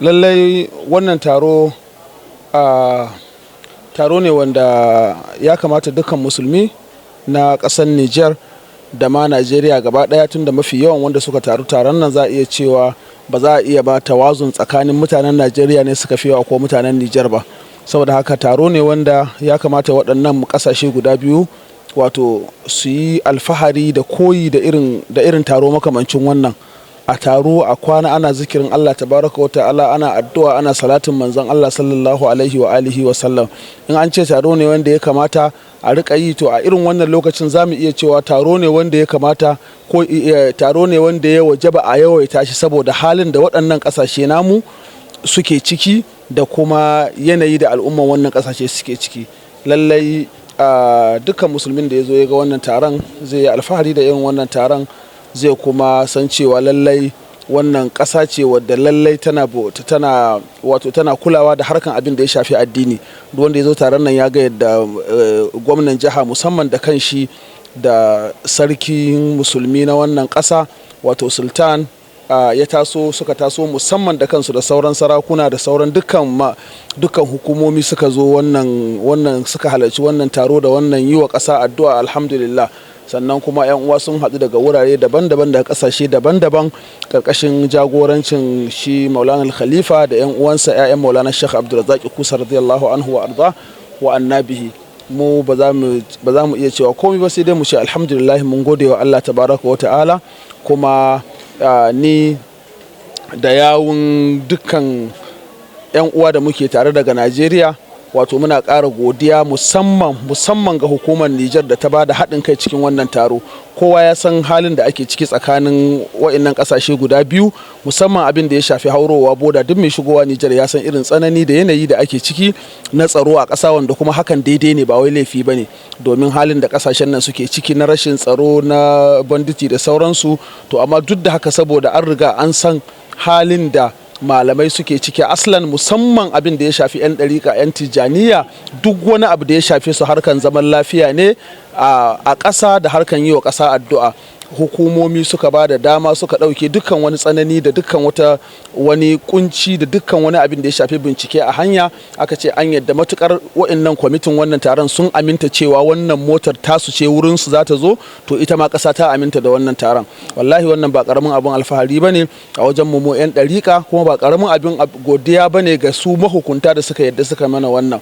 Lallai wannan taro a taro ne wanda ya kamata dukkan musulmi na ƙasar Nijar da ma Najeriya gaba ɗaya, tun da mafi yawan wanda suka taru taron nan, za a iya cewa ba za a iya ba tawazun tsakanin mutanen Najeriya ne suka fi yawa ko mutanen Nijar ba. Saboda haka taro ne wanda ya kamata waɗannan ƙasashe guda biyu wato su yi alfahari da koyi da irin taro makamancin wannan. A taro a kwana ana zikirin Allah tabaraka wa ta'ala, ana addu'a, ana salatin manzon Allah sallallahu alaihi wa alihi wa sallam. In an ce taro ne wanda ya kamata a rika yi, to a irin wannan lokacin za mu iya cewa taro ne wanda ya kamata ko taro ne wanda ya wajaba a yawaita shi, saboda halin da waɗannan ƙasashe namu suke ciki da kuma yanayi da al'umman wannan ƙasashe suke ciki. Lallai dukkan musulmin da ya zo ya ga wannan taron zai yi alfahari da irin wannan taron, zai kuma san cewa lallai wannan ƙasa ce wadda lallai tana wato tana kulawa da harkan abin da ya shafi addini. Duk wanda ya zo taron nan ya ga yadda gwamnan jiha musamman da kanshi da sarkin musulmi na wannan ƙasa, wato sultan, ya taso, suka taso musamman da kansu, da sauran sarakuna da sauran dukkan hukumomi suka zo wannan suka halarci wannan taro da wannan yi wa ƙasa addu'a. Alhamdulillah. Sannan kuma 'yan uwa sun haɗu daga wurare daban-daban, daga ƙasashe daban-daban, ƙarƙashin jagorancin shi Maulana Khalifa da 'yan uwansa, 'ya'yan Maulana Sheikh Abdulrazak Kusa radiyallahu anhu wa arda wa annabihi. Mu ba za mu iya cewa komai ba, sai dai mu ce alhamdulillah, mun gode wa Allah tabaraka wa ta'ala. Kuma ni da yawun dukkan 'yan uwa da muke tare daga Najeriya, wato muna ƙara godiya musamman musamman ga hukumar Nijar da ta ba da haɗin kai cikin wannan taro. Kowa ya san halin da ake ciki tsakanin wa'annan ƙasashe guda biyu, musamman abin da ya shafi haurowa boda. Duk mai shigowa Nijar ya san irin tsanani da yanayi da ake ciki na tsaro a ƙasa, wanda kuma hakan daidai ne, ba wai laifi ba ne, domin halin da ƙasashen nan suke ciki na rashin tsaro, na banditi da sauransu. To amma duk da haka, saboda an riga an san halin da malamai suke ciki aslan, musamman abin da ya shafi 'yan ɗariƙa, 'yan Tijjaniya, duk wani abu da ya shafe su harkan zaman lafiya ne a ƙasa da harkan yi wa ƙasa addu'a, hukumomi suka ba da dama suka ɗauke dukkan wani tsanani da dukkan wata wani kunci da dukkan wani abin da ya shafi bincike a hanya. Aka ce an yadda, matukar wa'annan kwamitin wannan taron sun aminta cewa wannan motar tasu ce, wurin su za ta zo, to ita ma ƙasa ta aminta da wannan taron. Wallahi wannan ba karamin abin alfahari ba ne a wajen mu 'yan ɗariƙa, kuma ba karamin abin godiya ba ne ga su mahukunta da suka yadda suka mana wannan.